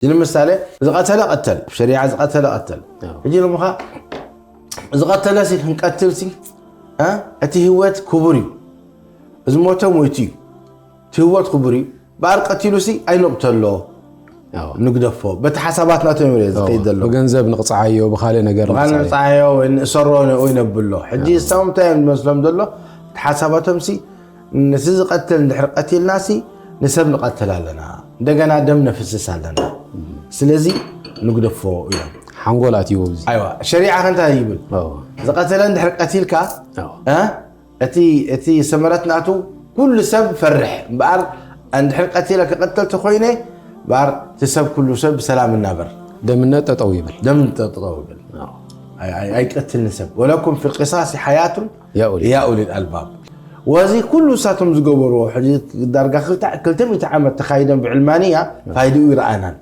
እዚ ንምሳሌ ዝቐተለ ቀተል፣ ብሸሪዓ ዝቐተለ ቀተል። ሕጂ ንምኻ ዝቐተለ ሲ ክንቀትል ሲ እቲ ህይወት ክቡር እዩ። እዚ ሞተ ሞይቱ እዩ። እቲ ህይወት ክቡር እዩ። በኣር ቀቲሉ ሲ ኣይንቕተሎ። ንግደፎ። በቲ ሓሳባት ናቶም እዩ ዝኸይድ ዘሎ። ብገንዘብ ንቕፃዓዮ፣ ብካልእ ነገር ንፃዓዮ ወይ ንእሰሮ ወይ ነብሎ። ሕጂ እሳም እንታይ እዮም ዝመስሎም ዘሎ? እቲ ሓሳባቶም ሲ ነቲ ዝቐትል እንድሕር ቀቲልና ሲ ንሰብ ንቐትል ኣለና፣ እንደገና ደም ነፍስስ ኣለና። ስለዚ ንግደፎ እዮም። ሓንጎል ኣትይዎ። ኣይዋ ሸሪዓ ከንታይ ይብል? ዝቐተለ እንድሕር ቀቲልካ እቲ ሰመረት ናቱ ኩሉ ሰብ ፈርሕ እምበኣር፣ እንድሕር ቀቲለ ክቐተል ተኮይነ እምበኣር እቲ ሰብ ኩሉ ሰብ ብሰላም እናበር ደምነት ጠጠው ይብል። ደም ጠጠው ይብል። ኣይቀትልን ሰብ። ወለኩም ፊ ቂሳሲ ሓያቱን ያ ኡሊል ኣልባብ። ወዚ ኩሉ እሳቶም ዝገበርዎ ሕጂ ዳርጋ ክልተ ሚእቲ ዓመት ተኻይደን ብዕልማንያ ፋይድኡ ይረኣናን።